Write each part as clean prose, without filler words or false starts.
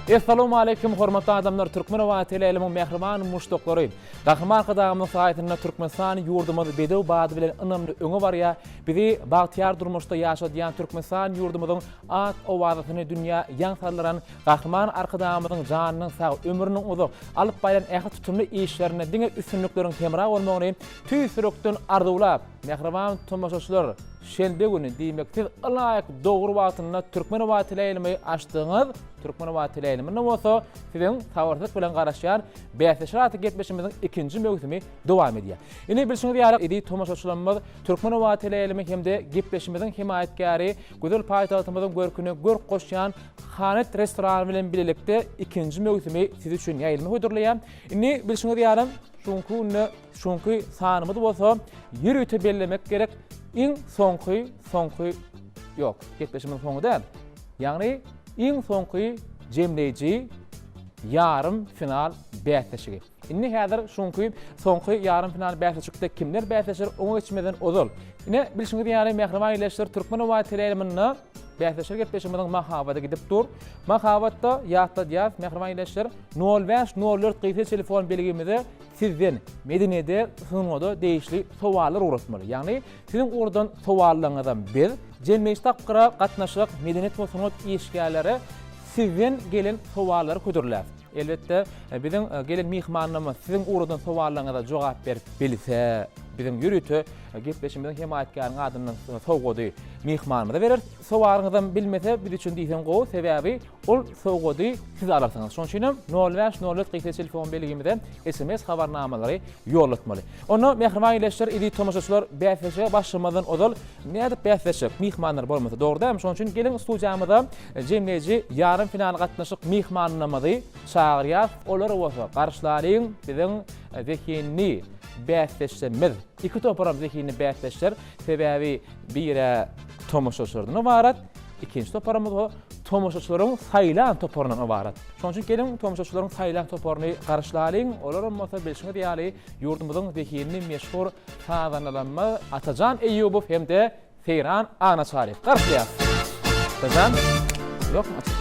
Essalawmaleýkim hormatly adamlar Türkmen Howa teleýaýlymyň mähriban muşdaklary. Gahryman Arkadagymyzyň saýasynda Türkmenistan ýurdumyz bedew bady bilen ynamly öňe barýar. Bizi bagtyýar durmuşda ýaşadýan Türkmenistan ýurdumyzyň at-owazasyny dünýä ýaň saldyran Gahryman Arkadagymyzyň janynyň sag, ömrüniň uzak, alyp barýan ähli tutumly işlerinde diňe üstünlikleriň hemra bolmagyny tüýs ýürekden arzuwlap, mähriban tomaşaçylar, şenbe güni, diýmek, siz ylaýyk dogry wagtynda Türkmen howa teleýaýlymy açdyňyz, Türkmen howa teleýaýlymynda bolsa siziň sabyrsyzlyk bilen garaşýan Bäsleşik atly gepleşigimiziň ikinji möwsümi dowam edýär. Indi bilşiňiz ýaly, eziz tomaşaçylarymyz, Türkmen howa teleýaýlymy hem-de gepleşigimiziň hemaýatkäri, gözel paýtagtymyzyň görküne görk goşýan Hanet restorany bilen bilelikde ikinji möwsümi siz üçin ýaýlyma hödürleýär. Indi bilşiňiz ýaly, şu günki günde şu günki sanymyz bolsa ýörite bellemek gerek iň soňky soňky ýok, gepleşigimiziň soňy däl. Ýagny iň soňky jemleýji ýarym final bäsleşigi. Indi häzir şuňky soňky ýarym final bäsleşikde kimler bäsleşer oňa geçmezden ozal. Ine bilşiňiz ýaly mähriban ildeşler Türkmen howa teleýaýlymynda bäsleşer gepleşigimiziň mahabaty gidip dur. Mahabatda ýatladýas mähriban ildeşler 05 04 gysga telefon belgimize sizden medeniýete, sungata degişli sowallar ugratmaly. Ýagny siziň ugradan sowallaryňyzam biz jemleýji tapgyra gatnaşjak medeniýet we sungat işgärleri sizden gelen sowallary hödürläris. Elbetde, biziň gelen myhmanlarymyz siziň ugradan sowallaryňyza jogap berip bilse, biziň ýörite gepleşigimiziň hemaýatkäriniň adyndan sowgady myhmanymyza bereris. Sowalyňyzam bilmese biz üçin diýseň gowy, sebäbi ol sowgady siz alarsyňyz. Şonuň üçin hem nol bäş, nol dört gysga telefon belgimize sms habarnamalary ýollatmaly. Onda mähriban ildeşler, eziz tomaşaçylar, bäsleşige başlamazdan ozal nädip bäsleşjek, myhmanlar bolmasa, dogry dälmi? Şonuň üçin geliň studiýamyza Jemleýji ýarym final gatnaşyk myhmanlarymyzy çagyrýas. Olary bolsa garşylalyň biziň zehinli bäsdeşlerimiz. Iki toparam zehinli bäsdeşler. Sebäbi biri tomaşaçylardan ybarat, ikinji toparymyz bolsa tomaşaçylaryň saýlan toparyndan ybarat. Şonuň üçin geliň tomaşaçylaryň saýlan toparyny garşylalyň. Olaram bolsa bilşiňiz ýaly ýurdumyzyň zehinli meşhur sazandalarymyz Atajan Eýýubow hem-de Seýran Agnaçaryýew. Garşylaýas. Atajan. Ýokmy açyk?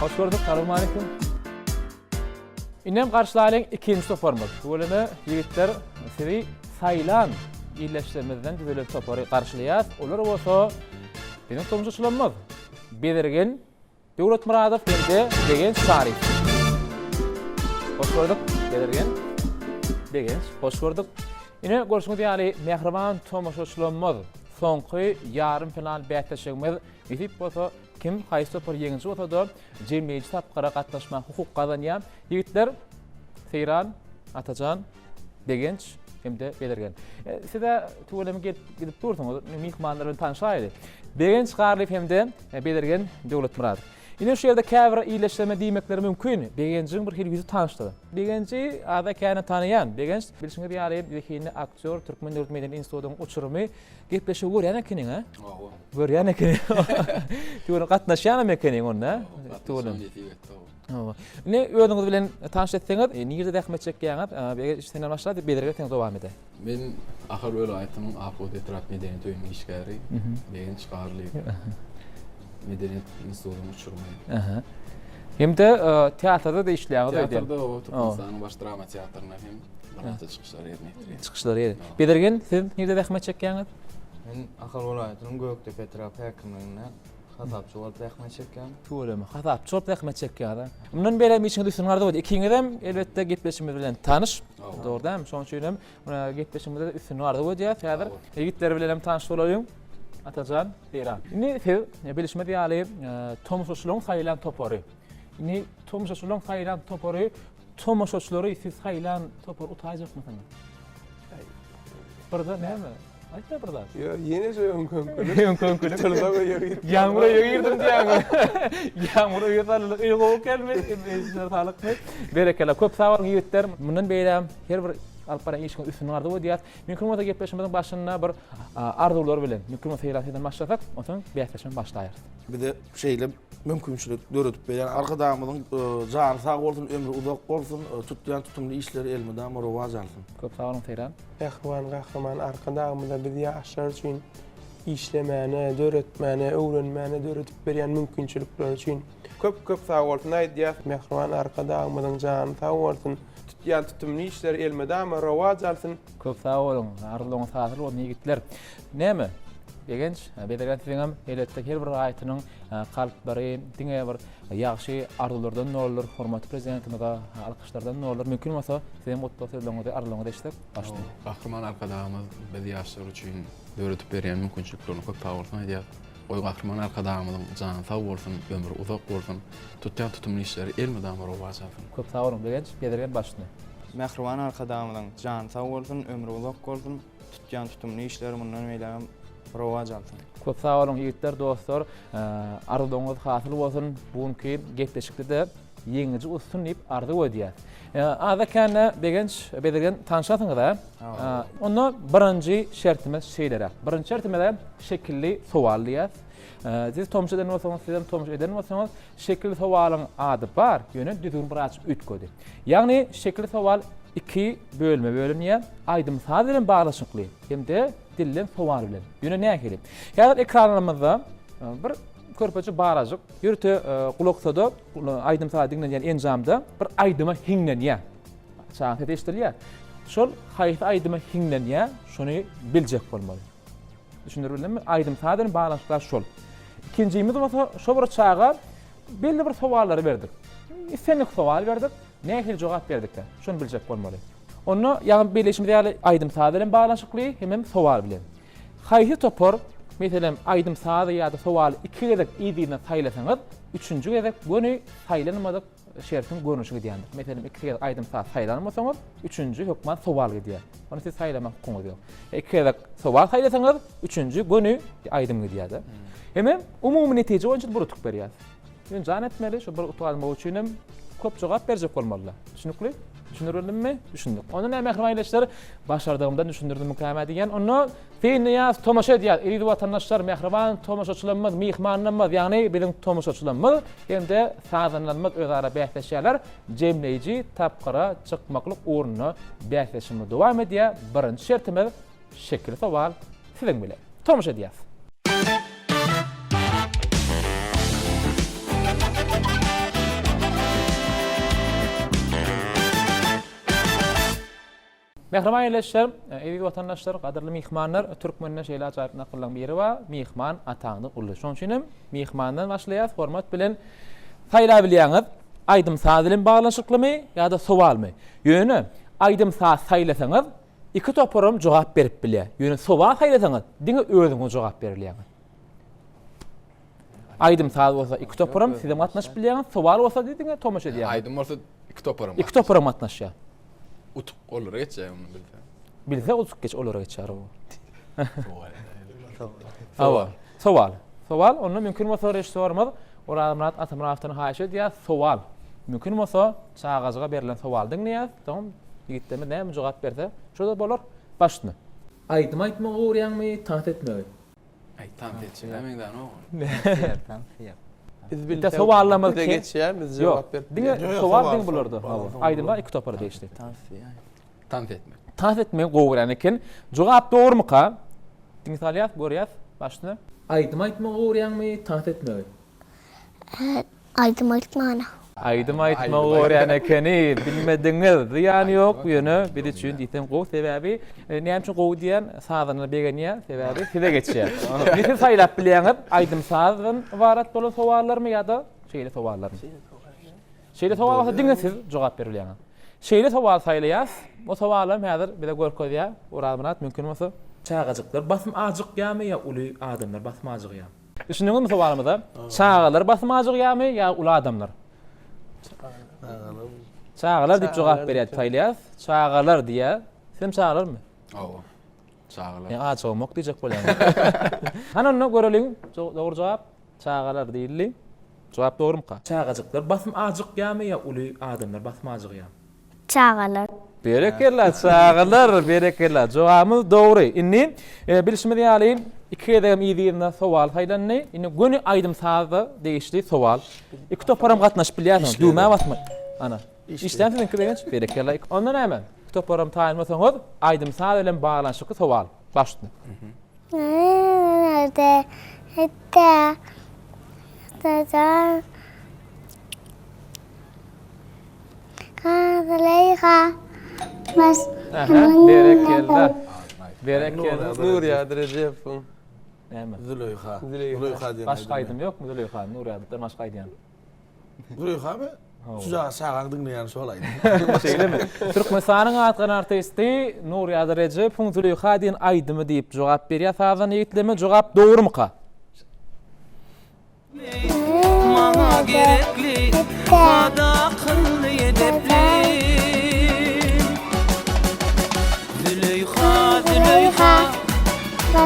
Hoş gördük. Salowmaleýkim. Indem garşylaýlyň ikinji toparymyz. Tüweleme ýigitler sizi saýlan ildeşlerimizden düzülen topary garşylaýas. Olar bolsa biziň tomaşaçylarymyz. Bezirgen Döwletmyradow hem-de Begenç Çaryýew. Hoş gördük, Bezirgen. Begenç, hoş gördük. Ine, görşüňiz ýaly, mähriban tomaşaçylarymyz, soňky ýarym final bäsleşigimiz nesip bolsa, kim haýsy topar ýeňiji bolsa-da, jemleýji tapgyra gatnaşmaga hukuk gazanýar. Ýigitler, Seýran, Atajan, Begenç hem-de Bezirgen. Siz-ä tüweleme gelip gidip dursuňyz, myhmanlar bilen tanyşaýly. Begenç Garlyýew hem-de Bezirgen Döwletmyradow. Ine şu ýerde käbir illeşdirme diýmekleri mümkin. Begenjiň bir hili ýüzi tanyşdyr. Begenji azda-kände tanaýan. Begenç, bilşiňiz ýaly, zehinli aktýor, Türkmen döwlet medeniýet institutynyň uçurymy. Gepleşigi görýän ekeniň, a? Hawa. Görýän ekeniň. Tüweleme gatnaşýanam ekeniň onda, a? Gatnaşýan nesip etdi, hawa. Hawa. Indi özüňiz bilen tanyş etseňiz, nirde zähmet çekýäňiz? Begenç senden başla, Bezirgen sen dowam ede. Men Ahal welaýatynyň Akbot etrap medeniýet öýüniň işgäri Begenç Garlyýew. Medeniýet institutynyň uçurymy. Aha. Hem-de teatrda-da işleýäňiz öýdýän. Teatrda o Türkmenistanyň baş drama teatrynda hem birnäçe çykyşlar ýerine ýetirýän. Çykyşlar ýerine. Bezirgen, siz nirde zähmet çekýäňiz? Men Ahal welaýatynyň Gökdepe etrap häkimliginde Hasapçy bolup zähmet çekýän. Tüweleme, hasapçy bolup zähmet çekýär. Mundan beýläk işiňiz üstün arzuw edýän. Ikiňizem elbetde gepleşigimiz bilen tanyş. Dogry dälmi? Şonuň üçin hem gepleşigimizde üstün arzuw edýäs. Häzir ýigitler bilen hem tanyş bolalyň. Atajan, Seýran. Indi siz bilşimiz ýaly tomaşaçylaryň saýlan topary. Indi tomaşaçylaryň saýlan topary tomaşaçylary siz saýlan topar utaýjakmysyňyz? Birde näme? Aýtma bir zat. Ýok, ýene şu öňküňkilik. Öňküňkilik. Çyldak öýe girip. Ýaňmur öýe girdim diýýäňmi? Ýaňmur öýe salyndy. Öý gowy ekenmi? Işler salykmy? Berekella. Köp sag boluň ýigitler. Mundan beýläk her bir alyp barýan işiňiz üstünlik arzuw edýäs. Mümkin bolsa gepleşigimiziň başynda bir arzuwlar bilen, mümkin bolsa Seýran sizden başlasak, onsoň bäsleşigimizi başlaýarys. Bize şeýle mümkinçilik döredip berýän Arkadagymyzyň jany sag bolsun, ömri uzak bolsun, tutýan tutumly işleri elmydama rowaç alsyn. Köp sag boluň Seýran. Mähriban Gahryman Arkadagymyza biz ýaşlar üçin işlemäne, döretmäne, öwrenmäne döredip berýän mümkinçilikleri üçin. köp köp sag bolsun aýdýas. Mähriban Arkadagymyzyň jany sag bolsun, tutýan tutumly işleri elmydama rowaç alsyn. Köp sag boluň, arzuwlaryňyz hasyl bolsun ýigitler. Näme, Begenç, Bezirgen siziňem elbetde her bir raýatynyň kalplary diňe bir ýagşy arzuwlardan doludyr, hormatly Prezidentimize alkyşlardan doludyr. Mümkin bolsa siziň gutlag sözleriňizi, arzuwlaryňyzy eşitsek başda. Gahryman Arkadagymyz biz ýaşlar üçin döredip berýän mümkinçiliklerine köp sag bolsun aýdýas. Goý Gahryman Arkadagymyzyň jany sag bolsun, ömri uzak bolsun, tutýan tutumly işleri elmydama rowaç alsyn. Köp sag boluň Begenç, Bezirgen başda. Mähriban Arkadagymyzyň jany sag bolsun, ömri uzak bolsun, tutýan tutumly işleri mundan beýlägem rowaç alsyn. Köp sag boluň ýigitler dostlar arzuwlaryňyz hasyl bolsun bu günki gepleşikde-de ýeňiji utsun diýip arzuw edýäs. Azda kände Begenç Bezirgen tanyşarsyňyz-a? Onda birinji şertimiz şeýleräk. Birinji şertimize şekilli sowal diýýäs. Siz tomaşa eden bolsaňyz, sizem tomaşa eden bolsaňyz, şekilli sowalyň ady bar, ýöne düzgün birazjyk üýtgedi. Ýagny şekilli sowal iki bölüme bölünýär, aýdym-saz bilen baglanyşykly hem-de dilden sowal bilen. Ýöne nähili? Häzir ekranlarymyzda bir körpeje balajyk ýörite gulaksada aýdym-saz diňlenýän enjamda bir aýdyma hiňlenýär. Çaga sesi eşidilýär. Şol haýsy aýdyma hiňlenýär, şony biljek bolmaly. Düşündirip bildimmi? Aýdym-saz bilen baglanyşykly şol. Ikinjimiz bolsa şo bir çaga belli bir sowallary berdik. Islendik sowal berdik, nähili jogap berdikkä, şony biljek bolmaly. Onda ýagny belleýşimiz ýaly aýdym-saz bilen baglanyşykly hemem sowal bilen. Haýsy topar, meselem, aýdym-sazy ýa-da sowaly iki gezek yz-yzyna saýlasaňyz, üçünji gezek göni saýlanmadyk şertiň görnüşi gidýändir. Meselem, iki gezek aýdym-saz saýlan bolsaňyz, üçünji hökman sowal gidýär. Ony siz saýlamak hukugyňyz ýok. Iki gezek sowal saýlasaňyz, üçünji göni aýdym gidýär-de. Hemem umumy netije boýunça bir utuk berýär. Ýöne jan etmeli, şu bir utuk almak üçin hem köp jogap berjek bolmaly. Düşnükli? Düşündirildimmi? Düşündik. Onda näme mähriban ildeşler, başardygymdan düşündirdimmikäm diýýän. Onda synlaýas, tomaşa edýäs. Eziz watandaşlar, mähriban tomaşaçylarymyz, myhmanlarymyz, ýagny biziň tomaşaçylarymyz hem-de sazandalarymyz özara bäsleşýärler. Jemleýji tapgyra çykmaklyk ugrunda bäsleşigimiz dowam edýär. Birinji şertimiz şekilli sowal siziň bilen. Tomaşa edýäs. Mähriban ildeşler, eziz watandaşlar, gadyrly myhmanlar, türkmende şeýle ajaýyp nakyllaryň biri bar, Myhman ataňdan uly. Şonuň üçin hem myhmandan başlaýas, hormat bilen saýlabilýäňiz, aýdym-saz bilen baglanyşyklymy ýa-da sowalmy? Ýöne aýdym-saz saýlasaňyz, Iki toparam jogap berip bilýär. Ýöne sowal saýlasaňyz, diňe özüňiz jogap berilýäňiz. Aýdym saz bolsa iki toparam sizem gatnaşyp bilýäňiz, sowal bolsa diňe tomaşa edýäňiz. Aýdym bolsa iki toparam. Iki toparam gatnaşýar. Utuk olara geçýär ony bilse. Bilse utuk geç olara geçýär o. Sowal. Sowal. Sowal. Onda mümkin bolsa režissýorymyz Orazmyrat Atamyratowdan haýyş edýäs, sowal. Mümkin bolsa çagajyga berlen sowaly diňleýäs, soň ýigitlerimiz näme jogap berse, şo-da bolar. Baş üstüne. Aýdym aýtmagy öwürýäňmi, tans etmegi? Aý, tans etjek-ä meňzänok. Tans diýýär. Biz bilsek, sowallarymyz bize geçýär, biz jogap berip Diňe sowal diňe bularda. Aýdymlar iki topara degişli. Tans diýýär. Tans etmek. Tans etmegi gowy görýän eken. Jogap dogrumyka? Diňe salýas, görýäs. Baş üstüne. Aýdym aýtmagy öwürýäňmi, tans etmegi? Aýdym aýtmany. Aýdym aýtmagy görýän ekeni, bilmediňiz. Zyýany ýok, ýöne biz üçin diýseň gowy. Sebäbi, näme üçin gowy diýýän, sazanda begenýär, sebäbi size geçýär. Indi siz saýlap bilýäňiz, aýdym-sazdan ybarat bolan sowallarmy ýa-da şeýle sowallarmy? Şeýle sowal bolsa diňe siz jogap berip bilýäňiz. Şeýle sowal saýlaýas. O sowalam häzir bize görkezýär. Orazmyrat mümkin bolsa. Çagajyklar basym ajykýarmy ýa uly adamlar basym ajygýar? Düşündiňizmi sowalymyza? Çagalar basym ajygýarmy ýa uly adamlar? Çagalar. Çagalar diýip jogap berýär saýlaýas. Çagalar diýýär. Sizem çagalarmy? Hawa. Çagalar. Men ajygymok diýjek bolýan. Hany onda göreliň dogry jogap. Çagalar diýildi. Jogap dogrumyka? Çagajyklar basym ajykýarmy ýa uly adamlar basym ajygýarmy? Çagalar. Berekella, çagalar, berekella. Jogabymyz dogry. Indi bilşimiz ýaly, iki gezegem yzy-yzyna sowal saýlandy. Indi göni aýdym-saza degişli sowal. Iki toparam gatnaşyp bilýärsiňiz. Düwmä basmak. Ana. Işdäm siziňki Begenç. Berekella. Onda näme? Iki toparam taýyn bolsaňyz, aýdym-saz bilen baglanyşykly sowal. Baş üstüne. Nerede? Hatta. Züleýha. Baş. Aha, berekella. Berekella. Nurýady Rejepowyň. Näme? Züleýha. Züleýha diýen. Başga aýdym ýokmy Züleýha? Nurýadydan başga aýdýan. Züleýhamy? Şu çagaň diňleýäni şol aýdym. Şeýlemi? Türkmenistanyň atgalan artisti Nurýady Rejepowyň Züleýha diýen aýdymy diýip jogap berýär sazan ýigitlerimiz. Jogap dogrumyka? Maňa gerekli sada akylly edepli Züleýha Züleýha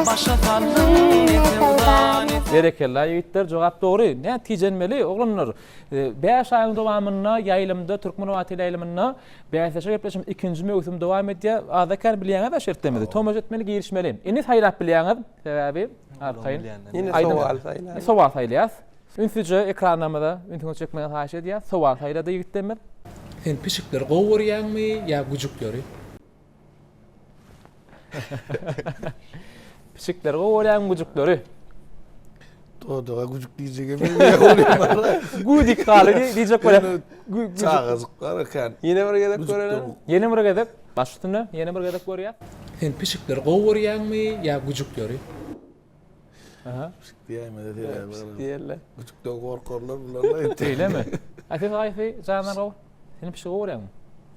Başa saldyň ne söwda ne Berekella ýigitler jogap dogry. Nä tijenmeli oglanlar. 5 aýyň dowamynda ýaýlymda Türkmen Howa teleýaýlymynda bäsleşik gepleşigimiz ikinji möwsüm dowam edýär. Azda kän bilýäňiz-ä şertlerimizi. Tomaşa etmeli girişmeli. Indi saýlap bilýäňiz. Sebäbi arkaýyn. Ýene sowal saýlaýas. Sowal saýlaýas. Ünsüje ekranlarymyza ünsüňizi çekmegi haýyş edýäs. Sowal saýlady ýigitlerimiz. Sen pişikleri gowy görýäňmi ýa güjükleri? Pişikleri gowy görýäňmi güjükleri? Dodaga güjük diýjek hem Güdik galy diýjek bolýar. Çagajyk bar eken. Ýene bir gezek görelim. Ýene bir gezek. Baş üstüne ýene bir gezek görýäs. Sen pişikleri gowy görýäňmi ýa güjükleri? Aha. Pişik diýäýmede sebäbi. Pişik diýerler. Güjükden gorkarlar bular. Şeýlemi? A siz haýsy jandar gowy? Sen pişigi gowy görýäňmi?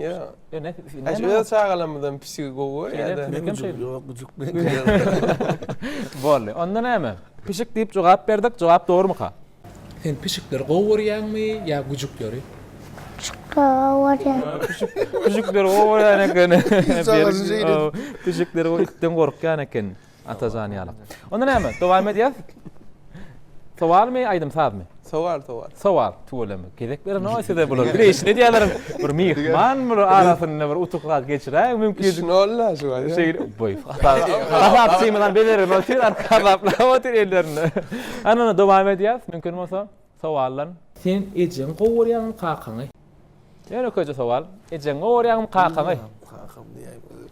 Ýok. Ýa ne? Aş öz çagalarymyzdan pişigi gowy görýär-de. Men güjük ýok, güjük men. Boldy. Onda näme? Pişik diýip jogap berdik. Jogap dogrumyka? Sen pişikleri gowy görýäňmi ýa güjükleri? Pişikleri gowy görýän. Pişikleri gowy görýän eken. Pişikleri gowy itden gorkýan eken. Atajan ýaly. Onda näme? Dowam edýäs. Sowalmy, aýdym sazmy? Sowal, sowal. Sowal, tüweleme. Gezek berenok size bular. Bir işini edýärler. Bir myhman bir arasynda bir utuk zat geçiräýiň mümkin. Işini olla şu wagt. Şeýle, boý. Hasapçymyzam bezerin otyr, arka hasaplap otyr ellerinde. Ana, onda dowam edýäs, mümkin bolsa sowaldan. Sen ejeňi gowy görýäňmi, kakaňy? Ýönekeýje sowal. Ejeňi gowy görýäňmi, kakaňy? Kakam diýäýmeli.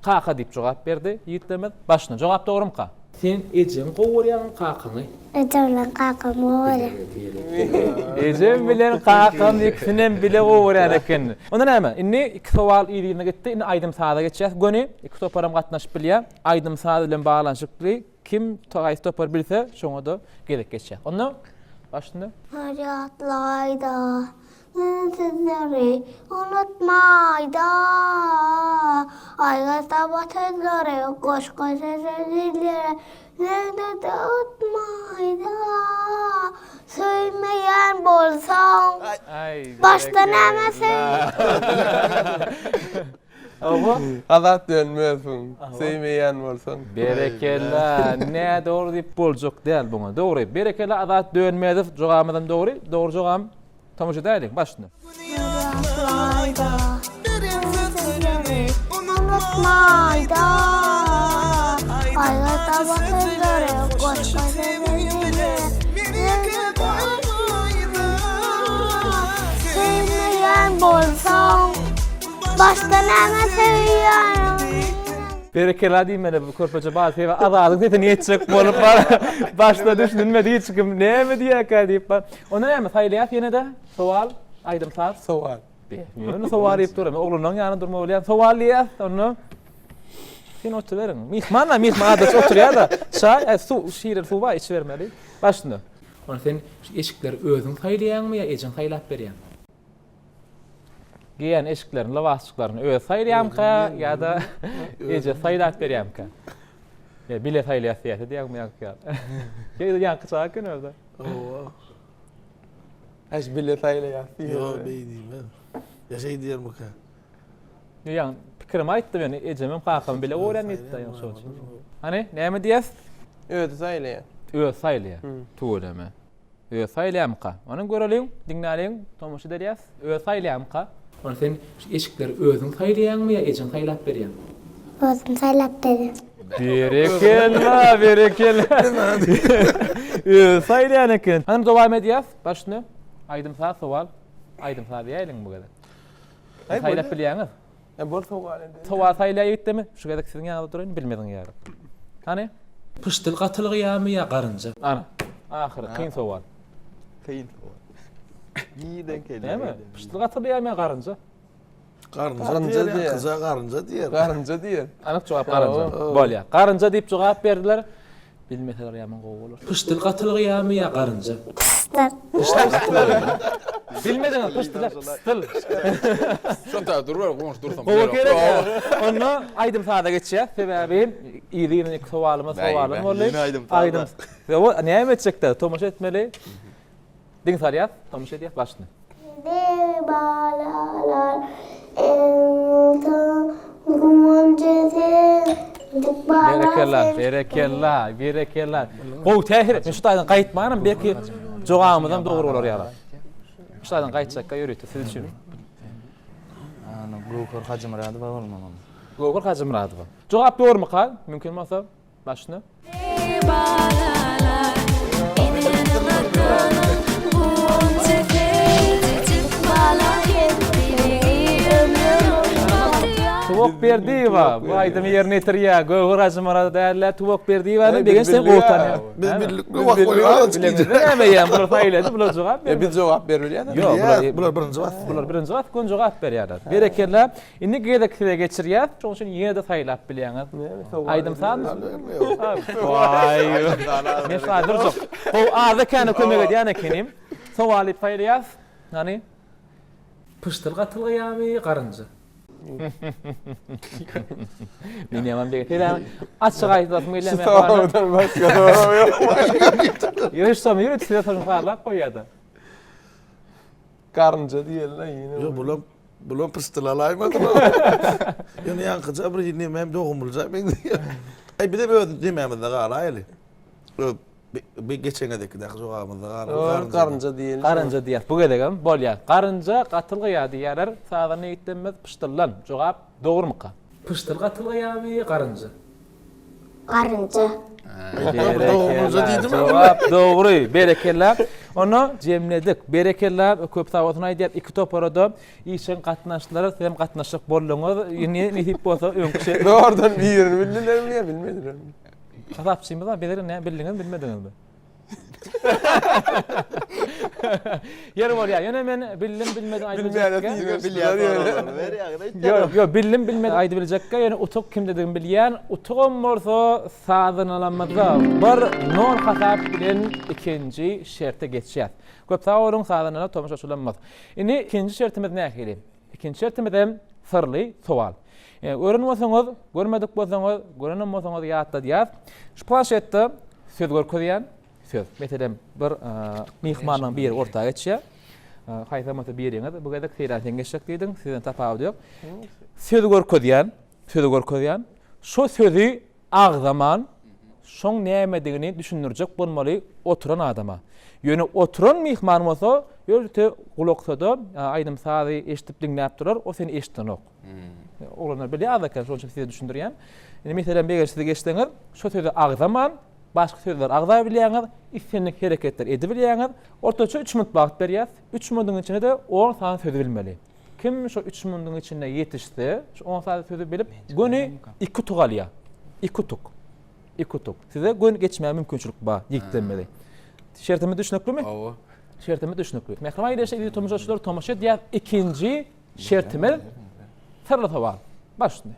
Kaka diýip jogap berdi ýigitlerimiz. Başyna jogap dogrumyka? Sen ejeňi gowy görýäňmi, kakaňy? Ejem bilen kakamy gowy görýän. Ejem bilen kakam ikisinem bile gowy görýän eken. Onda näme? Indi iki sowal yz-yzyna gitdi. Indi aýdym-saza geçýäs. Göni iki toparam gatnaşyp bilýär. Aýdym-saz bilen baglanyşykly kim haýsy topar bilse, şoňa-da gezek geçýär. Onda başynda. Ýatlaýda Men sizleri unutmaýda, Aýga saba sözleri, goşgy söze dillere, Meni-de unutmaýda, Söýmeýän bolsaň, başda näme söý. Hawa. Azat dönmezsiň, söýmeýän bolsaň. Berekella, nädogry diýip boljak däl buňa. Dogry. Berekella Azat Dönmezow jogabymyzam dogry. Dogry jogam Tomaşa edäýeliň başyny. Berekella diýmeli bu körpeje bal sebäbi Azadyň sesini ýetjek bolup başda düşünmedi hiç kim näme diýýärkä diýip. Onda näme saýlaýas ýene-de? Sowal, aýdym-saz? Sowal. Ýöne sowal diýip dur. Men oglanlaryň ýanynda durma bolýan. Sowal diýýäs, onda sen oturyberiň. Myhman-da, myhman adaty oturýar-da. Çaý, aý, suw, şireli suw bar, içibermeli. Başynda. Onda sen şu eşikleri özüň saýlaýaňmy ýa ejeň saýlap berýärmi? Geýen eşiklerini, lybasjyklaryny özi saýlaýarmyka ýa-da ejesi saýlap berýärmikä? Ýa bile saýlaýas diýýärse diýýäňmi ýaňky ýaly? Ýa ýaňky çaga eken özi. Hawa. Äş bile saýlaýas diýýär. Ýok, beý diýmez. Ýa şeý diýermikä? Ýa pikirimi aýtdy men, ejemem kakamam bile görýän diýipdi ýa şol üçin. Hany, näme diýýäs? Özi saýlaýar. Özi saýlaýar. Tüweleme. Özi saýlaýarmyka? Ony göreliň, diňläliň, tomaşa edeliýäs. Özi saýlaýarmyka? Ony sen şu eşikleri özüň saýlaýaňmy ýa ejeň saýlap berýärmi? Özüm saýlap berýän. Berekella, berekella. Özi saýlaýan eken. Hany dowam edýäs. Başyny aýdym-saz sowal. Aýdym-saz diýäýeliň bu gezek. Saýlap bilýäňiz. E bol sowal indi. Sowal saýlaýa gitdimi? Şu gezek siziň ýanyňyzda duraýyn, bilmeziň ýaly. Hany? Pyşdyl gatylgyýamy ýa garynja? Ana. Ahyry kyn sowal. Kyn sowal. Näme? Pyşdyl gatylýarmy ýa garynja? Garynja diýer. Gyza garynja diýer. Garynja diýer. Anyk jogap garynja. Bolýar. Garynja diýip jogap berdiler. Bilmeseler ýaman gowy bolar. Pyşdyl gatylgyýarmy ýa garynja? Pyşdyl. Pyşdyl gatylgyýar. Bilmediňiz, pyşdyl, pyşdyl. Şo taýda duruber, goňşy dursam. Gowy gerek. Onda aýdym-saza geçýäs. Sebäbi yzy-yzyna iki sowalymyz sowalan boldy. Ýene aýdym-saz. Aýdym. Näme etjekde? Tomaşa etmeli. Diň salýas, tomaşa edýäs başyny. Ey balalar, enton guwanjy sen, dik bala sen. Berekella, berekella, berekella. Gowy täsir etmiş. Şu taýdan gaýtmanam belki jogabymyzam dogry bolar ýaly. Şu taýdan gaýtjakka ýörite siz üçin. Ana Göwher Hajymyradowa bolmaly. Göwher Hajymyradowa. Jogap dogrumyka? Mümkin bolsa. Başyna. Tuwak Berdiýewa bu aýdymy ýerine ýetirýär. Göwher Hajymyrady däl-de, Tuwak Berdiýewany Begenç sen gowy tanýaň. Biz birlikde wagt goýýarys. Bilemizde näme ýa, bular saýlady, bular jogap berdi. Biz jogap berip bilýäs. Ýok, bular birinji basdy. Bular birinji basdy, göni jogap berýärler. Berekella. Indi gezek size geçirýäs. Şonuň üçin ýene-de saýlap bilýäňiz. Aýdym-sazmy? Waý. Men şaý durjak. Gowy azda-kände kömek edýän ekenim. Sowal diýip saýlaýas. Hany? Pyşdyl gatylgaýamy, garynja? Men ýaman begendim. Sebäbi açyk aýdasym gelýär. Şu soragdan başga sorag ýok. Ýöne şu somy ýöne size soň barlap goýýar-da. Garynja diýeli-le ýene. Ýok, bulam bulam pyşdyl alaýmadylar. Ýöne ýaňkyja bir nemem dogumlyja meňzeýär. Aý bizem öz nemämizde galaýaly. Öz bi geçen gezekidäki jogabymyzda galaly. Garynja diýeli. Garynja diýýäs. Bu gezegem bolýar. Garynja gatylgaýar diýýärler. Sazanda ýigitlerimiz pyşdyldan. Jogap dogrumyka? Pyşdyl gatylgaýarmy, garynja? Garynja. Berekella. Jogap dogry. Berekella. Onda jemledik. Berekella. Köp sag bolsun aýdýar. Iki topara-da işjeň gatnaşdylar. Siz hem gatnaşjak bolduňyz. Indi nesip bolsa öňki şey. Zordan birini bildilermi ýa bilmedilermi? Hasapçymyz bar. Bizler näme bildiňizmi, bilmediňizmi? Ýeri bolýar. Ýöne men bildim, bilmedim aýdyp biljekkä. Ýok, ýok, bildim, bilmedim aýdyp biljekkä. Ýöne utuk kimdedigini bilýän. Utugam bolsa sazandalarymyzda bir nol hasap bilen ikinji şerte geçýäs. Köp sag boluň sazandalar, tomaşaçylarymyz. Indi ikinji şertimiz nähili? Ikinji şertimiz hem syrly sowal. Gören bolsaňyz, görmedik bolsaňyz, görenem bolsaňyz ýatladýas. Şu planşetde söz görkezýän söz. Meselem, bir myhmanyň biri orta geçýär. Haýsam bolsa biriňiz bu gezek Seýran sen geçjek diýdiň, sizden tapawudy ýok. Söz görkezýän, sözi görkezýän. Şo sözi agzaman, şoň nämedigini düşündirjek bolmaly oturan adama. Ýöne oturan myhman bolsa, ýörite gulaksada aýdym-sazy eşidip diňläp durar, o seni eşidenok. Oglanlar bilýär azda-kän, şonuň üçin size düşündirýän. Indi meselem, eger siz geçseňiz, şo sözi agzaman, başga sözleri agzabilýäňiz, islendik hereketleri edibilýäňiz. Ortaça üç minut wagt berýäs. Üç minudyň içinde-de on sany sözi bilmeli. Kim şo üç minudyň içinde ýetişse, şu on sany sözi bilip, göni iki utuk alýar. Iki utuk. Iki utuk. Size göni geçmäge mümkinçilik bar, ýigitlenmeli. Şertimiz düşnüklimi? Hawa. Şertimiz düşnükli. Mähriban ildeşler, eziz tomaşaçylar, tomaşa edýäs. Ikinji şertimiz syrly sowal. Baş üstüne.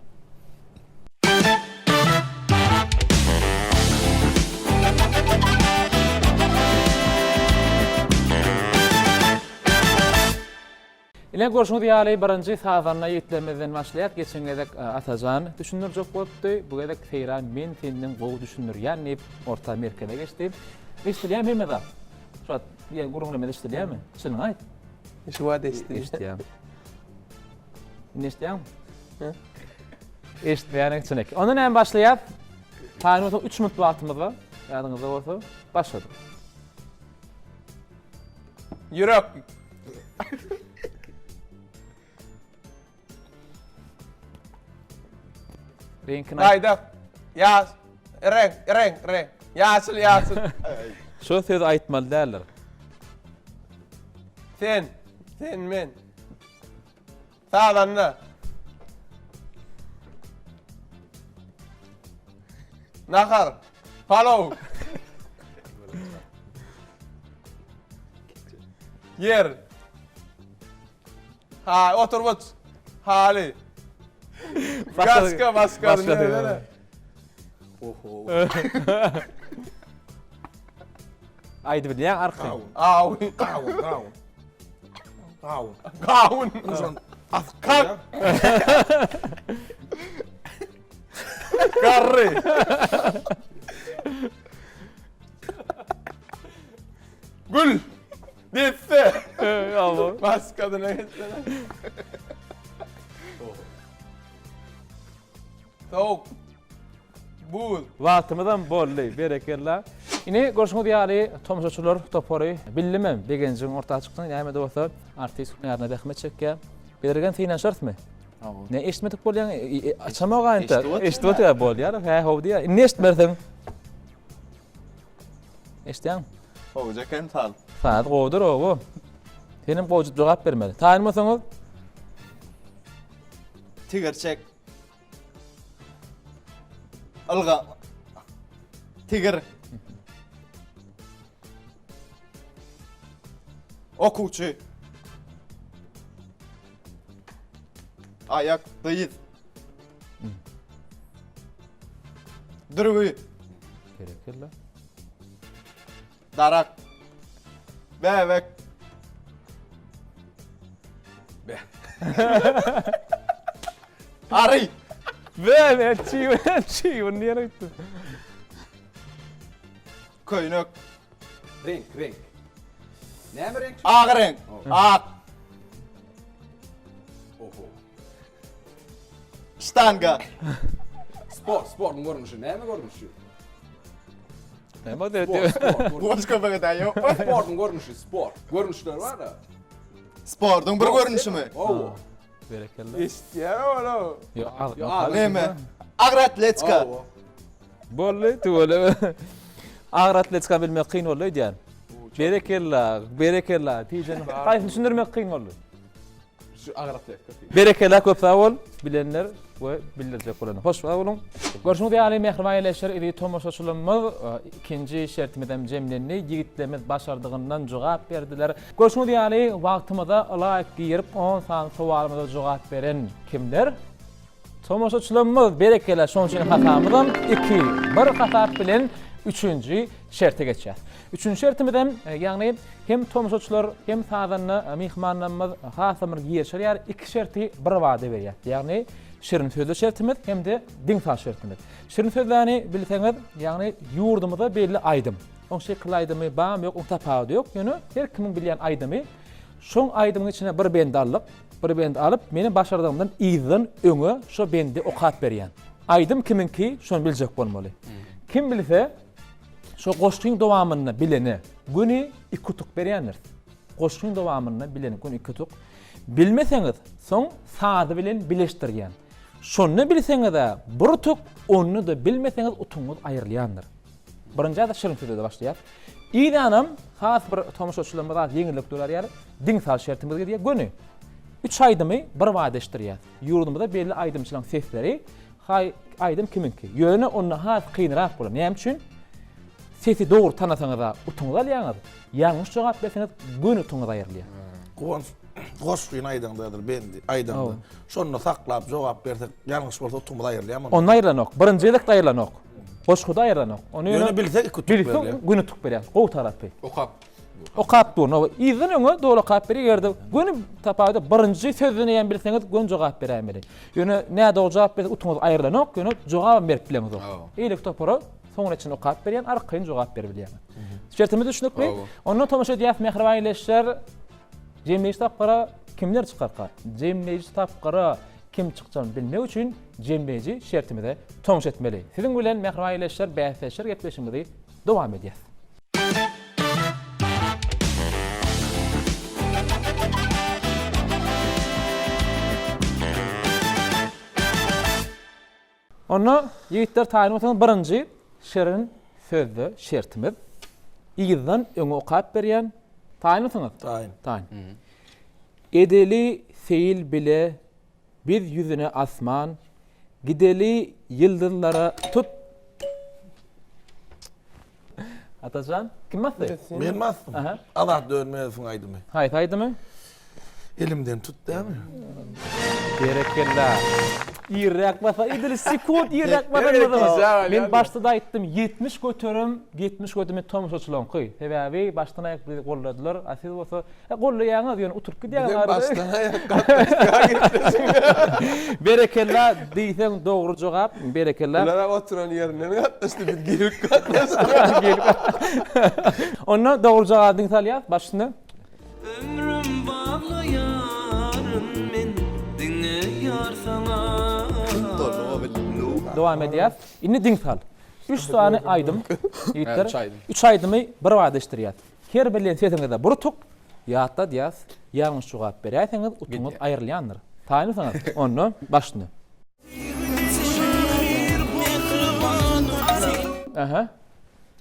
Ine görşüňiz ýaly birinji sazanda ýigitlerimizden başlaýas. Geçen gezek Atajan düşündirjek bolupdy. Bu gezek Seýran men senden gowy düşündirýän diýip orta merkeze geçdi. Eşidilýärmi hemme zat? Şu wagt diýen gürrüňlerimiz eşidilýärmi? Çynyňy aýt. Şu wagt eşidilýär. Eşidýän. Indi eşidýäňmi? Eşitmeýäniň çyn eken. Onda näme başlaýas? Taýyn bolsa 3 minut wagtymyz bar. Ýadyňyzda bolsa başladyk. Ýürek. Reňkini aýt. Baýdak. Ýaş. Reňk, reňk, reňk. Ýaşyl, ýaşyl. Şu sözi aýtmaly däldir. Sen, sen, men. Sazanda. Nahar. Palaw. Ýer. Ha, oturgyç. Haly. Başga, başga. Başga. Oho. Aýdyp bilýäň arkaýyn. Gawun. Gawun, gawun. Gawun. Gawun. Uşan asyk Kalk. Garry. Gül. Desse. Awa. Başgasyna geçsene. Sowuk. Buz. Wagtymyzam boldy, berekella. Ine, görşüňiz ýaly, tomaşaçylar topary bildimem, Begenjiň orta çykdyny, näme-de bolsa, artist hünärine zähmet çekýär. Bezirgen synanyşarysmy? Ne eşitmedik bolýaň? Açamok aýynta. Eşidip otyr, bolýar. Hä, how diýýär. Indi eşitmersiň. Eşidýäňmi? Gowja eken saz. Saz gowudyr, owo. Senem gowja jogap bermeli. Taýyn bolsaňyz? Tigirçek. Ylga. Tigir. Okuwçy. Aýak, dyz. Dürbi. Berekella. Darak. Bäbek. Be. Ary. Bäbek, çiwin, çiwin diýen aýtdy. Köýnek. Reňk, reňk. Näme reňk? Ak reňk. Ak. Oho. Ştanga. Sport, sportuň görnüşi. Näme görnüşi? Näme diýdi? Boş köpek eden ýok. Sportuň görnüşi, sport. Görnüşleri bar-da. Sportuň bir görnüşimi? Hawa. Berekella. Eşitýär ol. Ýok, Näme? Agyr atletika. Boldy, tüweleme. Agyr atletika bilmek kyn boldy öýdýän. Berekella, berekella. Tijen, haýsyny düşündirmek kyn boldy? Şu agyr atletika. Berekella köp sag bol bilenler we bildirjek bolanlar. Hoş sag boluň. Görşüňiz ýaly mähriban ildeşler eziz tomaşaçylarymyz ikinji şertimizem jemlendi. Ýigitlerimiz başardygyndan jogap berdiler. Görşüňiz ýaly wagtymyza ylaýyk girip on sany sowalymyza jogap beren kimler? Tomaşaçylarymyz berekella şonuň üçin hasabymyzam iki bir hasap bilen üçünji şerte geçýäs. Üçünji şertimizem ýagny Hem tomaşaçylar, hem sazanda myhmanlarymyz hasam bir girişer ýaly iki şerti birbada berýär. Ýagny şirin sözli şertimiz hem-de diň saz şertimiz. Şirin sözläni bilseňiz, ýagny ýurdumyza belli aýdym. Oň şekilli aýdymy barmy ýok, oň tapawudy ýok. Ýöne her kimiň bilýän aýdymy. Şoň aýdymyň içine bir bendi aldyk. Bir bendi alyp, meniň başardygymdan yzdan öňe şo bendi okap berýän. Aýdym kimiňki, şony biljek bolmaly. Kim bilse, Şo goşgyň dowamynda bilene göni iki utuk berýändiris. Goşgyň dowamynda bilene göni iki utuk. Bilmeseňiz, soň sazy bilen bileşdirýän. Şonda bilseňiz-ä bir utuk, onda-da bilmeseňiz utugyňyz aýrylýandyr. Birinji ýa-da şirin sözde başlaýar. Yzanam has bir tomaşaçylarymyz az ýeňillik dörär ýaly diň saz şertimiz girýär. Göni üç aýdymy bir bada eşitdirýär. Ýurdumyzda belli aýdymçylaryň sesleri Haý, aýdym kimiňki? Ýöne onda has kynrak bolar. Näme üçin? Sesi dogry tanasaňyz-a utuňyzy alýaňyz, ýalňyş jogap berseňiz göni utuňyz aýrylýar. Guwanç, goşgyny aýdaňda ýa-da bendi aýdaňda, şonda saklap jogap bersek, ýalňyş bolsa utumyz aýrylýarmy onda? Onda aýrylanok. Birinji gezekde aýrylanok. Goşguda aýrylanok. Ony ýöne bilsek iki utuk berýär. Bilseň göni utuk berýär. Gowy tarapy. Okap. Okap dur. Nowa yzdan öňe doly okap berýär. Eger-de göni tapawudy birinji sözden eýýäm bilseňiz göni jogap beräýmeli. Ýöne nädogry jogap berse utuňyz aýrylanok, ýöne jogabam berip bileňizok. Eýleki topara soňuna çenli okap berýän, arkaýyn jogap berip bilýäňiz. Şertimiz düşnükli. Onda tomaşa edýäs mähriban ildeşler. Jemleýji tapgyra kimler çykarka? Jemleýji tapgyra kim çykjagyny bilmek üçin jemleýji şertimize tomaşa etmeli. Siziň bilen mähriban ildeşler bäsdeşler gepleşigimizi dowam edýäs. Onda ýigitler taýyn bolsaňyz birinji şirin sözde şertimiz yzdan öňe okap berýän taýynmysyňyz? Taýyn. Taýyn. Edeli seýil bile Biz ýüzüne asman, gideli ýyldyzlara tut. Atajan, kim basdy? Men basdym. Azat Dönmezowyň aýdymy. Haýsy aýdymy? Elimden tut dämi? Berekella. Irräk basa, edil sekunt irräk basanmyzyňyz. Men başda-da aýtdym, 70 göterim, 70 göterimi tomaşaçylaryňky. Sebäbi başdan aýak bizi golladylar, a siz bolsa, e, gollaýaňyz, ýöne uturyp gidýäňiz Bizem arada. başdan aýak gatnaşýar gepleşige. Berekella diýseň dogry jogap. Berekella. Bular-a oturan ýerinden gatnaşdy, biz girip gatnaşdyk. Girip. Onda dogry jogaby diň salýas, baş üstüne. Ömrüm baglaýaryn men diňe ýar saňa. Dowam edýäs. Indi diň sal. Üç sany aýdym, ýigitler. Üç aýdym. Üç aýdymy bir bada eşitdirýäs. Her bilen sesiňize bir utuk ýatladýas. Ýalňyş jogap beräýseňiz utugyňyz aýrylýandyr. Taýynmysyňyz? Onda başyna. Aha.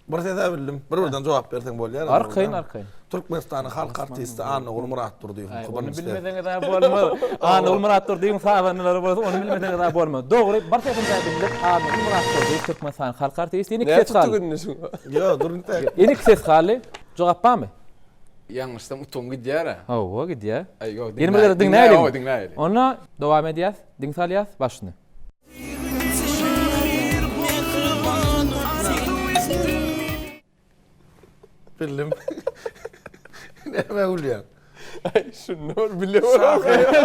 Bir ses-ä bildim. Bir birden jogap berseň bolýar. Arkaýyn, arkaýyn. Türkmenistanyň halk artisti Annaguly Myratdurdyýewiň Aý, ony birinji sesi. bilmeseňiz-ä bolmaz. Annaguly Myratdurdyýewiň sazandalary bolsa, ony bilmeseňiz-ä bolmaz. Dogry, bir sesini-dä bildik. Annaguly Myratdurdyýew Türkmenistanyň halk artisti. Ýene iki ses Näçe galdy. tutuk indi şuňa? Ýok, dur intäk. Ýene iki ses galdy. Jogap barmy? Ýalňyşsam utugym gidýär-ä. Hawa, gidýär. Aý, ýok, Ýene bir gezek diňläýeli. diňläýeliň. Diňläýeli. Onda dowam edýäs. Diň salýas başyny. Bildim. Näme gülýäň? Aý, şunda bir bile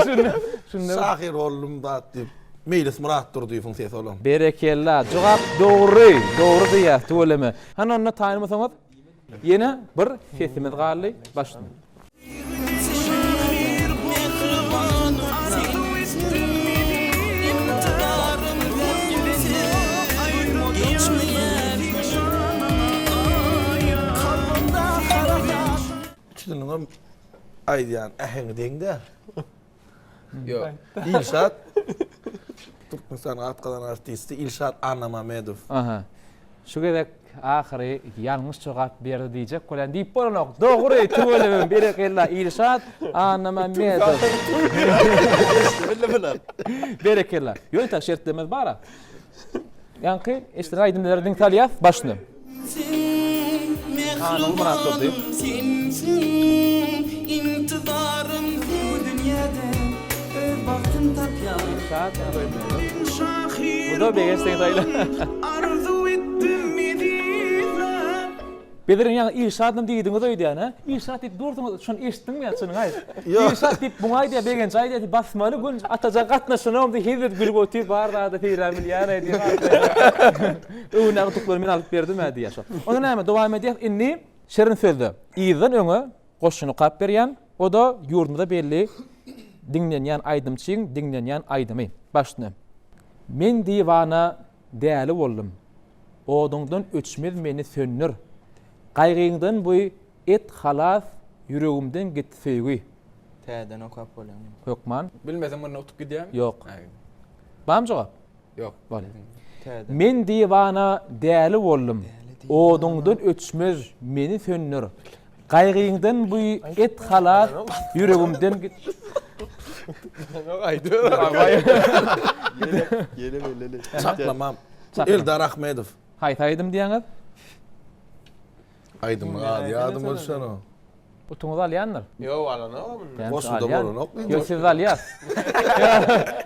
Şunda, şunda. Şahyr boldum zat diýip. Meýlis Myratdurdyýewiň sesi olam. Berekella. Jogap dogry. Dogry diýýäs tüweleme. Hany onda taýynmysyňyz? Ýene bir sesimiz galdy. Başyny. Üçüsiniňem aýdýan äheňi deň däl. Ýok. Ilşat Türkmenistanyň at gazanan artisti Ilşat Annamamedow. Aha. Şu gezek ahyry ýalňyş jogap berdi diýjek bolýan diýip bolanok. Dogry tüwelemem berekella Ilşat Annamamedow. Berekella. Ýöne tak şertlerimiz bar-a. Ýaňky eşiden aýdymlary diň salýas başyny. Annaguly Myratdurdy. Bu-da Begenç seň saýla. Bediriň ýaňy Ilşadym diýdiňiz öýdýän hä? Ilşat diýip dursuňyz, şony eşitdiňmi ýa çynyňy aýt. Ilşat diýip muňa aýdýar, Begenç aýdýar diýip basmaly gün Atajan gatnaşanogam diýip hezil edip gülüp otyr, bar zady seýrän bilýän-aý diýip. Öwünäki utuklary men alyp berdim-ä diýýär şo. Onda näme, dowam edýäs. Indi şirin sözde yzdan öňe goşgyny okap berýän, o-da ýurdumyza belli diňlenýän aýdymçyň diňlenýän aýdymy. Başyny. Men diwana Däli boldum. Oduňdan öçmez meni söndür. Gaýgyňdan bu et halas ýüregimden git söýgi. Täzeden okap bolýamy? Hökman. Bilmeseň munda utup gidýämi? Ýok. Barmy jogap? Ýok. Bolýar. Men diwana däli boldum. Oduňdan öçmez meni söndür. Gaýgyňdan bu et halas ýüregimden git. Çaklamam. Eldar Ahmedow. Haýsy aýdym diýýäňiz? Aýdymyň ady ýadyma düşenok. Utuňyzy alýandyr. Ýok, alanok munda. Goşguda bolanok. Ýok, siz alýas.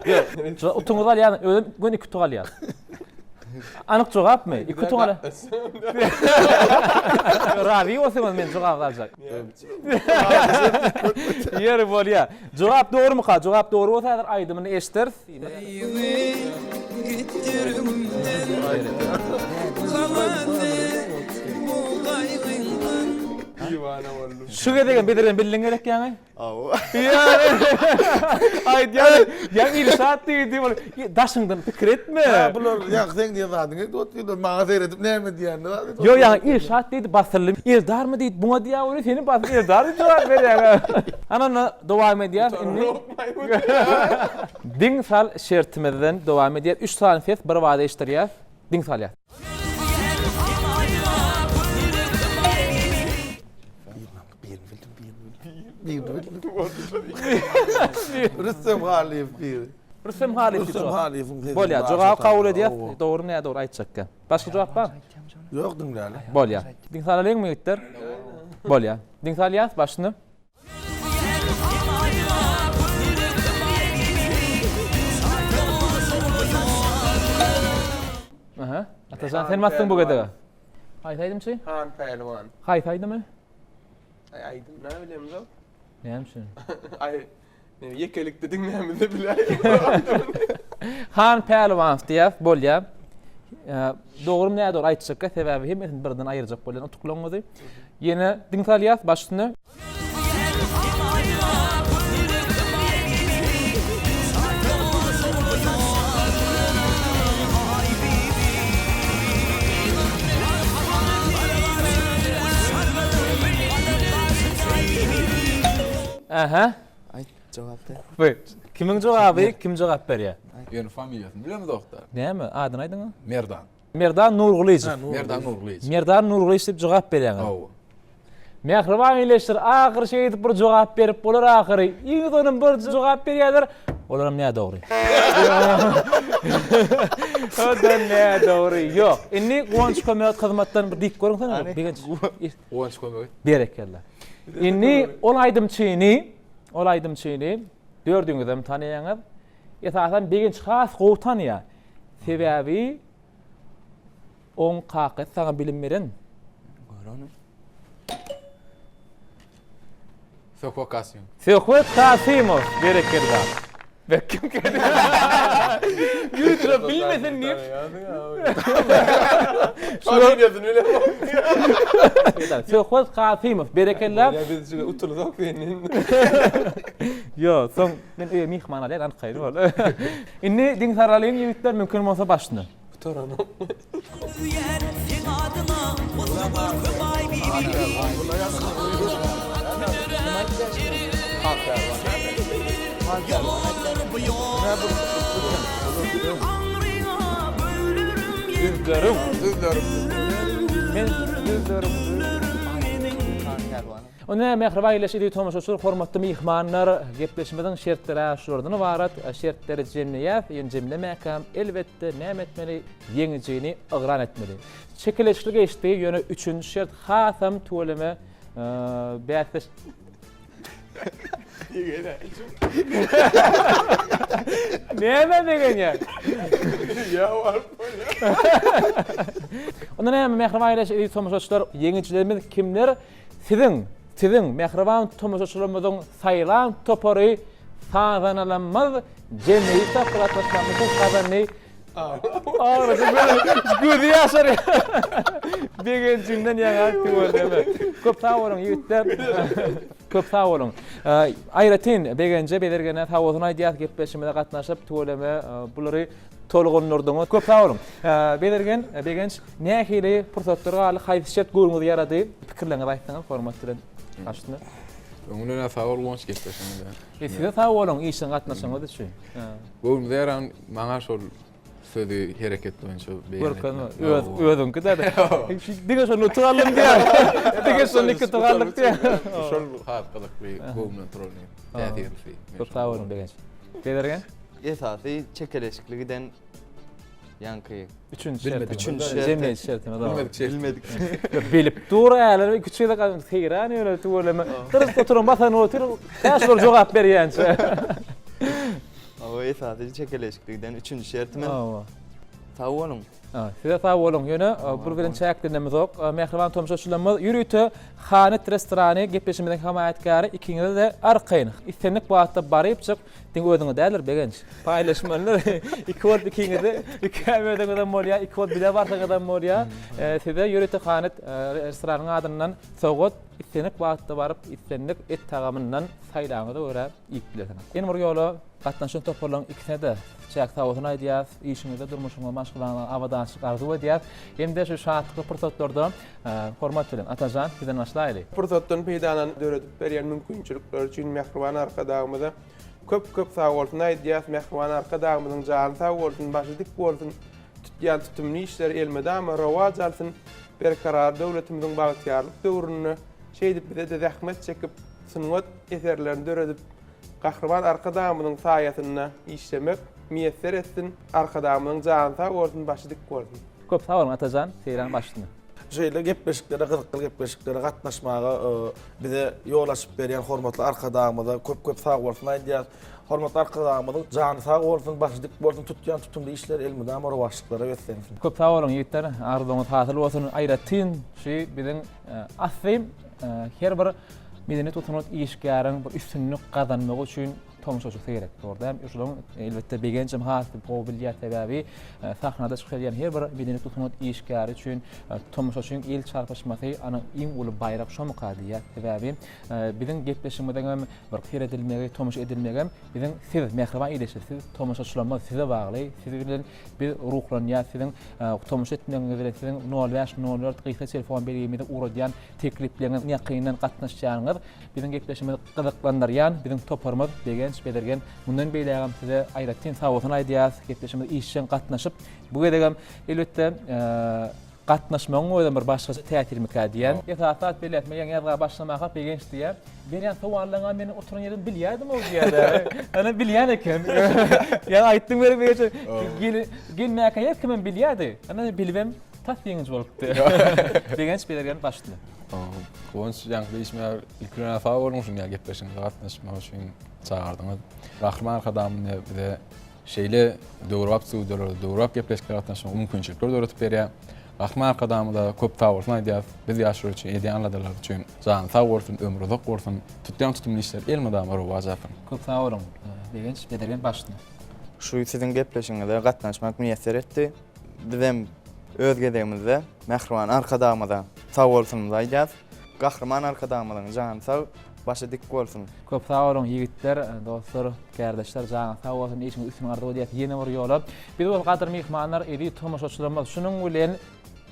Ýok, utuňyzy alýan, özüm göni iki utuk alýas. Anyk jogapmy? Iki utuk ala. Razy bolsaňyz men jogaby aljak. Ýeri bolýa. Jogap dogrumyka? Jogap dogry bolsa häzir aýdymyny eşderis. Şu gezegem Bedirden bildiň gerek ýaňy? Awa. Aýdýan, ýa Ilşat diýdi ol. Daşyňdan pikir etme. Ha bular ýa seň diýen zadyňy aýdyp otyrlar. Maňa seredip näme diýenini zat aýdyp. Ýok ýa Ilşat diýdi basyldy. Eldarmy diýdi buňa diýýär ony seni basyp Eldar diýip jogap berýär. Ana onda dowam edýäris indi. Diň sal şertimizden dowam edýäris. Üç sany ses bir bada eşitdirýäs. Diň salýas. Rüstem Halyýew biri. Rüstem Halyýew. Rüstem Halyýewiň sesi. Bolýar. Jogaby kabul edýäs. Dogry nädogry aýtjakka. Başga jogap barmy? Ýok diňläli. Bolýar. Diň salalyňmy ýigitler? Bolýar. Diň salýas başyny. Aha. Atajan sen basdyň bu gezege. Haýsy aýdymçy? Han Pälwan. Haýsy aýdymy? Aý aýdym näme bilemzok. Näme üçin? Aý ýekelikde diňlämizde biläýeris. Han Pälwanow diýýäs, bolýar. Dogrymy nädogry aýtjakka, sebäbi hemmesini birden aýyrjak bolýan utuklaryňyzy. Ýene diň salýas baş üstüne. Aha. Aýt, jogap ber. Bu kimiň jogaby, kim jogap berýär? Ýöne familiýasyny bilemzok-da. Näme, adyny aýdyň. Merdan. Merdan Nurgylyjow. Merdan Nurgylyjow. Merdan Nurgylyjow diýip jogap berýäňiz. Hawa. Mähriban ildeşler, ahyry şeýdip bir jogap berip bolar ahyry. Iň soňunda bir jogap berýärler. Olaram nädogry. O-da nädogry. Ýok. Indi Guwanç Kömek hyzmatdan bir diýip görüň sen. Begenç. Guwanç Kömek. Berekella. Indi ol aýdymçyny, ol aýdymçyny dördüňizem tanaýaňyz. Esasan Begenç has gowy tanaýar. Sebäbi oň kakasy saňa bilim beren. Gör ony. Söhbet Kasymow. Söhbet Kasymow, berekella. Bek kim geldi? Ýüzüne bilmesin diýip. Familiýasyny bilemok. Söhbet Kasymow, berekella. Ýa biz şu utulsak senden. Ýok, soň men öýe myhman alýan anykaýyn bol. Indi diň saralyň ýigitler mümkin bolsa başyny. Gutaranok. Düzlerim. Düzlerim. Men düzlerim. Onda mähriban ildeş eziz tomaşaçylar, hormatly myhmanlar, gepleşimiziň şertleri şulardan ybarat. Şertleri jemleýäs, ýöne jemlemäkäm elbetde näme etmeli? Ýeňijini yglan etmeli. Çekeleşikli geçdi, ýöne üçünji şert hasam tüweleme bäsdeş Näme begenýäň? Ýa baryp bolýar. Onda näme mähriban ildeş eziz tomaşaçylar, ýeňijilerimiz kimler? Siziň, siziň mähriban tomaşaçylarymyzyň saýlan topary sazanalarymyz jemleýji tapgyra gatnaşmakda gazandy. Aglasy gözi ýaşarýar. Begenjinden ýaňa tüweleme. Köp sag boluň ýigitler. Köp sag boluň. Aýratyn Begenje Bezirgene sag bolsun aýdýas gepleşigimize gatnaşyp tüweleme bulary tolgundyrdyňyz. Köp sag boluň. Bezirgen, Begenç nähili pursatlar galdy, haýsy şert göwnüňize ýarady? Pikirleriňizi aýtsaňyz hormat bilen. Başynda. Öňünden sag bol Guwanç gepleşigimize. Size sag boluň işjeň gatnaşygyňyz üçin. Göwnümize ýaran maňa şol sözi hereket boýunça beýan Görkezme. Öz özüňki däl. Diňe şony utuk aldym diýýär. Diňe şony iki utuk aldyk diýýär. Şol has gyzykly göwnümden turany täsirlisi. Köp sag boluň Begenç. Bezirgen? Esasy çekeleşikli giden ýaňky Üçünji şertimiz. Üçünji şerti. Jemleýji şertimiz. Bilmedik şertimiz. Bilmedik. Bilip dur äler iki üç gezek seýran ýöne tüweleme. Dyryp oturan basan otyr. Täş bir jogap berýänçä. Hawa esasy çekeleşiklikden üçünji şertimiz. Hawa. Sag boluň. Size sag boluň. Ýöne bul bilen çäklenemizok. Mähriban tomaşaçylarymyz ýörite Hanet restorany gepleşigimiziň hemaýatkäri ikiňize-de arkaýyn islendik wagtda barypjyk Diňe özüňe däldir Begenç. Paýlaşmalydyr. Iki bolup ikiňizi, ikä özüňizem bolýar, iki bolup bile barsaňyzam bolýar. Size ýörite Hanet restoranyň adyndan sowgat, islendik wagtda baryp, islendik et tagamyndan saýlaňyza görä iýip bilersiňiz. Ýene bir ýola gatnaşan toparlaryň ikisine-de çäk sagbolsun aýdýarys. Işiňizde, durmuşyňyzda, maşgalaňyzda abadançylyk arzuw edýäris. Hem-de şu şatlykly pursatlarda hormat bilen, Atajan, sizden başlaýly. Pursatdan peýdalanyp döredip berýän mümkinçilikleri üçin mähriban Arkadagymyza köp-köp sagbolsun aýdýas. Mähriban Arkadagymyzyň jany sag bolsun, başy dik bolsun, tutýan tutumly işleri elmydama rowaç alsyn, Berkarar döwletimiziň bagtyýarlyk döwründe şeýdip bize-de zähmet çekip, sungat eserlerini döredip, Gahryman Arkadagymyzyň saýasynda işlemek miýesser etsin. Arkadagymyzyň jany sag bolsun, başy dik bolsun. Köp sag boluň Atajan, Seýran başyna. Şeýle gepleşiklere, gyzykly gepleşiklere gatnaşmaga bize ýol açyp berýän hormatly Arkadagymyza köp-köp sagbolsun aýdýarys. Hormatly Arkadagymyzyň jany sag bolsun, başy dik bolsun, tutýan tutumly işleri elmydama rowaçlyklara beslensin. Köp sag boluň ýigitler, arzuwyňyz hasyl bolsun. Aýratyn şu biziň asly her bir medeniýet we sungat işgäriň bir üstünlik gazanmagy üçin tomaşaçysy gerek. Dogry dälmi? Şolaryň elbetde Begenjem has gowy bilýär, sebäbi sahnada çykyş edýän her bir medeniýet we sungat işgäri üçin tomaşaçyň el çarpyşmasy ana iň uly baýrak şomyka diýýär. Sebäbi biziň gepleşigimiziň hem bir seredilmegi, tomaşa edilmegem biziň siz, mähriban ildeşler, siz tomaşaçylarymyz size bagly. Siz bilen biz ruhlanýarys, siziň tomaşa etmegiňiz bilen, siziň nol bäş, nol dört gysga telefon belgimize ugradýan teklipleriňiz, ýakyndan gatnaşýanyňyz biziň gepleşigimizi gyzyklandyrýan biziň toparymyz Begenç Bezirgen mundan beýlägem size aýratyn sagbolsun aýdýarys, gepleşigimize işjeň gatnaşyp, bu gezegem elbetde gatnaşmagyň özem bir başgaça täsirmikä diýýän. Esasy zat belläp, men ýaňy ýazga başlamaka Begenç diýýär. Berýän sowallaryňa men oturan ýerimde bilýärdim-ow diýýär-de. Ýöne bilýän eken. Ýa aýtdyň weli Begenç gelmäkä her kimem bilýärdi. Ýöne bilibem tas ýeňiji bolupdy. Begenç Bezirgen baş üstüne. Guwanç ýaňky diýşime ilki bilen sag boluň şuny ýaly gepleşigiňize gatnaşmak üçin çagyrdyňyz. Gahryman Arkadagymyz bize şeýle döwrebap studiýalarda, döwrebap gepleşiklere gatnaşmaga mümkinçilikler döredip berýär. Gahryman Arkadagymyza köp sag bolsun aýdýarys. Biz ýaşlar üçin edýän aladalary üçin jany sag bolsun, ömri uzak bolsun, tutýan tutumly işleri elmydama rowaç alsyn. Köp sag boluň Begenç Bezirgen başyna. Şu siziň gepleşigiňize gatnaşmak miýesser etdi. Bizem öz gezegimizde mähriban Arkadagymyza sag bolsunymyzy aýdýas. Gahryman Arkadagymyzyň jany sag, başy dik bolsun. Köp sag boluň ýigitler, dostlar, kärdeşler janyňyz sag bolsun, işiňizde üstünlik arzuw edýäs ýene bir ýola. Biz bolsa gadyrly myhmanlar, eziz tomaşaçylarymyz şunuň bilen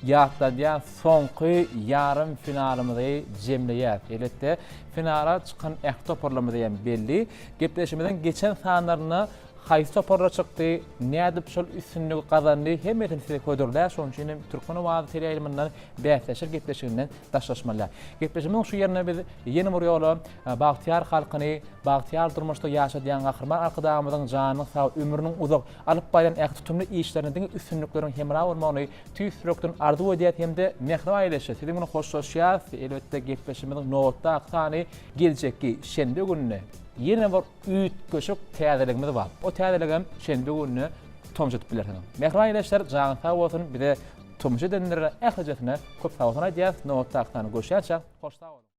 ýatladýan soňky ýarym finalymyzy jemleýäs. Elbetde finala çykan ähli toparlarymyz hem belli. Gepleşigimiziň geçen sanlarynda Haýsy toparlar çykdy, nädip şol üstünligi gazandy, hemmesini size hödürlär, şonuň üçin hem Türkmen owazy teleýaýlymyndan bäsleşer gepleşiginden daşlaşmaly. Gepleşigimiziň şu ýerinde biz ýene bir ýola bagtyýar halkyny bagtyýar durmuşda ýaşadýan Gahryman Arkadagymyzyň janynyň sag, ömrüniň uzak, alyp barýan ähli tutumly işlerinde diňe üstünlikleriň hemra bolmagyny tüýs ýürekden arzuw edýäs hem-de mähriban ildeşler, siziň bilen hoşlaşýarys. Elbetde, gepleşigimiziň nobatdaky sany geljekki şenbe gününe ýene bir Üýtgeşik täzeligimiz bar. O täzeligem şenbe gününe tomaşa edip bilersiňiz. Mähriban ildeşler, janyňyz sag bolsun, bize tomaşa edenlere ählijesine köp sagbolsun aýdýarys. Nobatdaky sany görüşýänçä, hoş sag boluň!